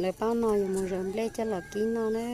Lawv paub no yuav mus zawv nplej coj los kib noj na.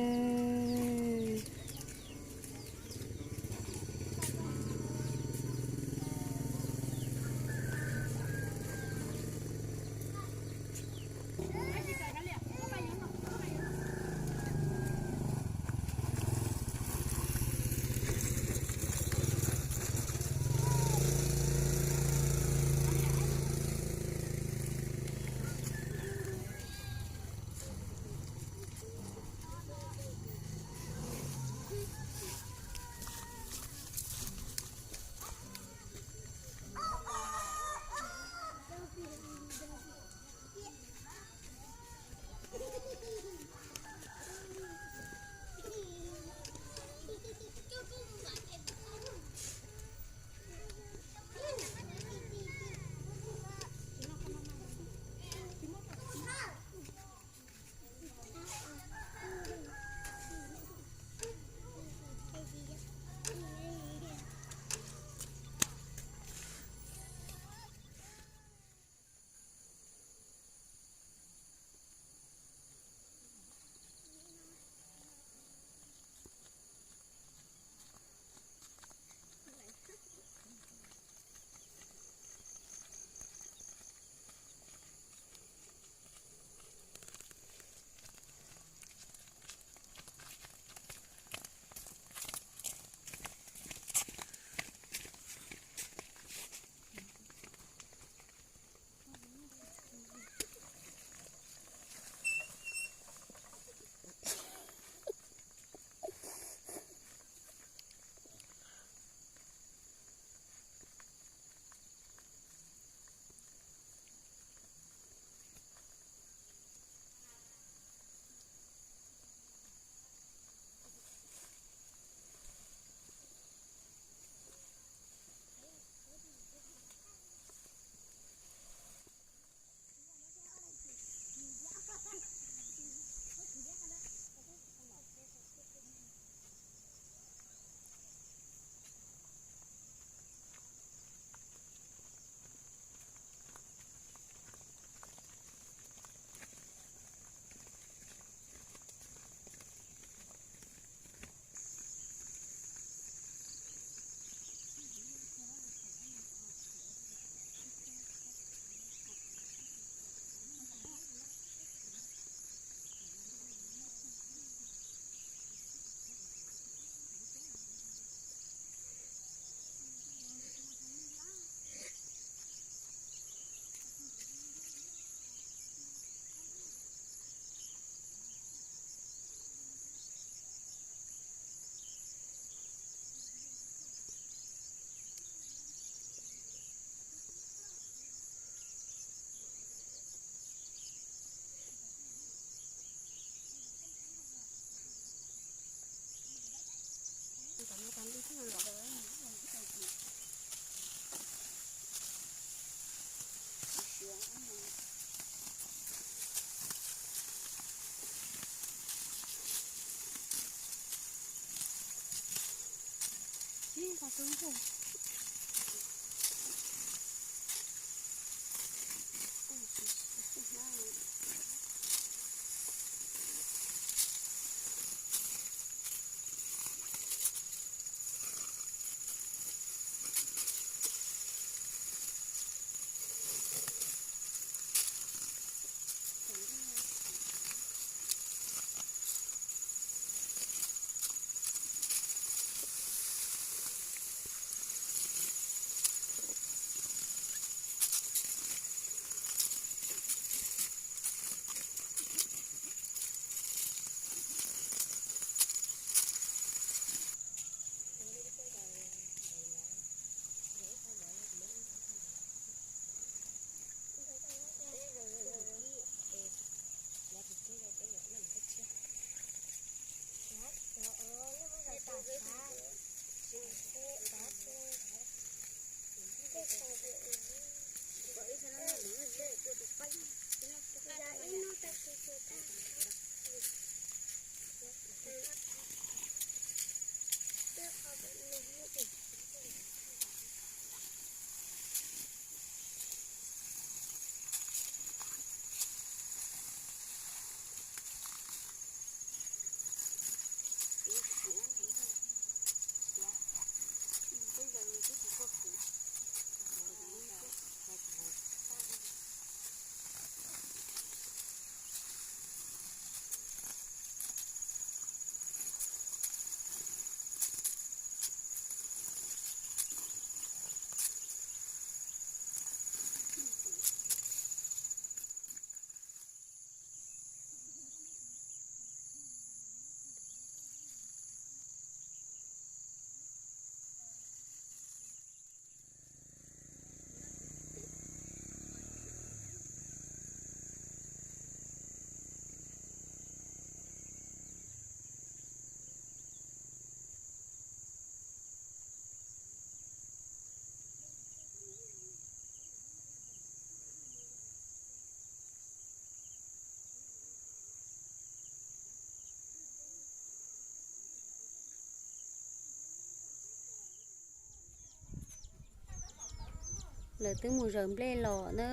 Lawv twb mus zaws nplej los na.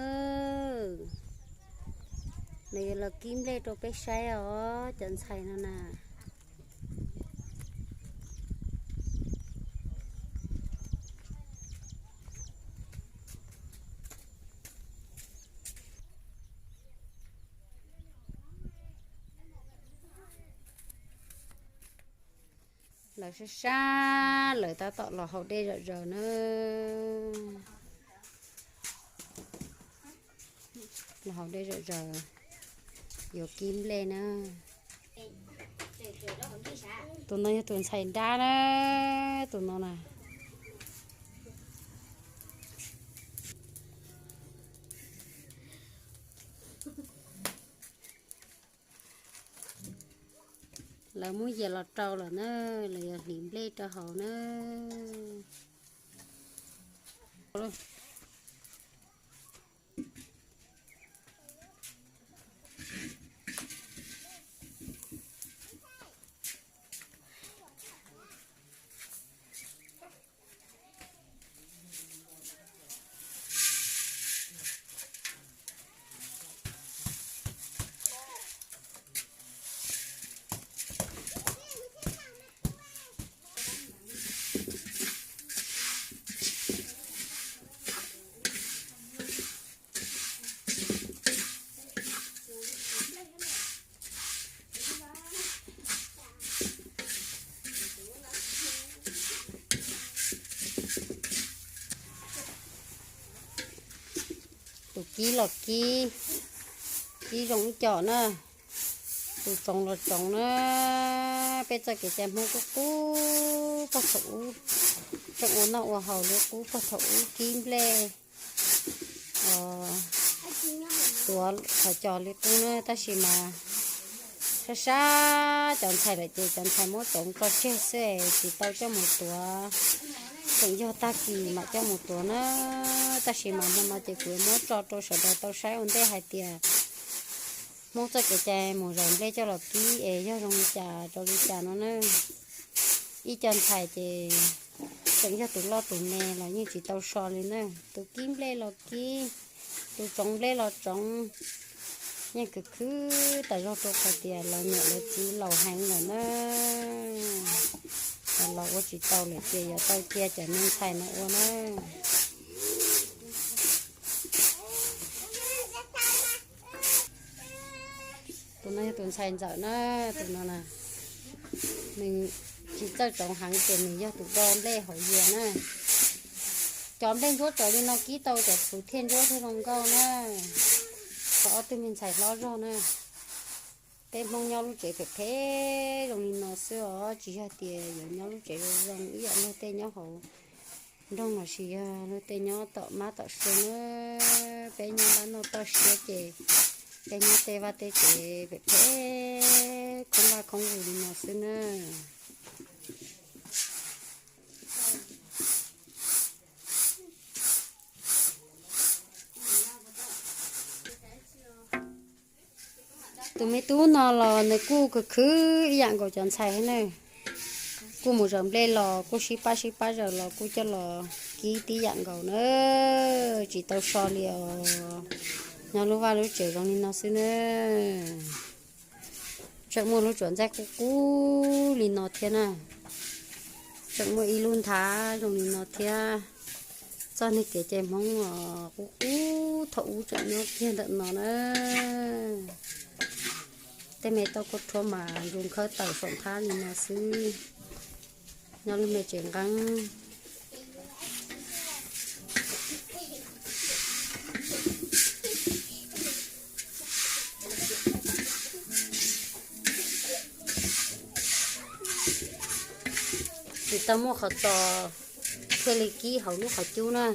Lawv yuav los kib nplej rau peb saib os, cov ntxhais no na. Lawv sab sab, lawv tab tom los haus dej zom zaws na. Los haus dej zom zaws, yuav kib nplej na. Tus no yog tus ntxhais nrab na, tus no na. Lawv muab yias los rau lawm na, lawv yuav hliv nplej rau hauv na. Tus kib los kib, kib zoo ib co na. Tus tsoov los tsoov na. Peb txoj kev cai Hmoob qub qub pog thaum ub, tseem ua noj ua haus li qub pog thaum ub, kib nplej, tuav qhov cos li qub na, tab sis mas sab sab cov ntxhais lawm ces cov ntxhais muab tsoov tso tseg xwb es tsis tau coj mus tuav. Tseem yog tag kis mam coj mus tuav na, tab sis mas hmo no ces kuv yuav muab tso rau sawv daws tau saib ua ntej hais tias Hmoob txoj kev cai mus zaws nplej coj los kib es yog zoo li cas rau li cas no na. Ib co ntxhais ces tseem yog tus loj tus me los yeej tsis tau so li na. Tus kib nplej los kib, tus tsoov nplej los tsoov, yeej khwv khwv tas zog rau qhov tias lawv niam lawv txiv laus heev lawm na. Los ua tsis tau lawm ces yuav tau cia cov me ntxhais no ua na. Tus no yog tus ntxhais ntxawm na, tus no na, nws tsis txawj tsoov heev ces nws yog tus do nplej hauv yias na. Cov nplej ntsuab tsawv li no kib tau cov txhuv thiaj ntsuab thiaj zoo nkauj na. Qhov ob tug me ntxhais hlob zog na. Peb Hmoob nyob lub tsev phem phem zoo li no xwb os, tsis yog tias yuav nyob lub tsev zoo zoo ib yam luag tej nyob hauv nroog lossis yog luag tej nyob tom mab tom su na. Peb nyob npab noj toj siab ces peb nyob tej vaj tej tsev phem phem khoob vaj khoob vus li no xwb na. Tus me tub no los nws kuj khwv khwv ib yam nkaus cov ntxhais thiab na. Kuj mus zaws nplej los kuj sib pab sib pab zaws los kuj coj los kib tib yam nkaus na. Tsis tau so li os. Nyob lub vaj lub tsev zoo li no xwb na. Tseem muaj lub tsuas ntxaij qub qub li no thiab na. Tseem muaj ib lub nthav zoo li no thiab. Txoj neeg kev cai Hmoob os, qub qub thaum ub tseem nyob kiag ntawm no na. Tej me tauj kauj rhuab mas zoo khawb tawm saum nthab li no xwb. Nyob lub me tsev nqeeb. Tsis tau muaj qhov txos thiaj li kib hauv lub qhov cub na.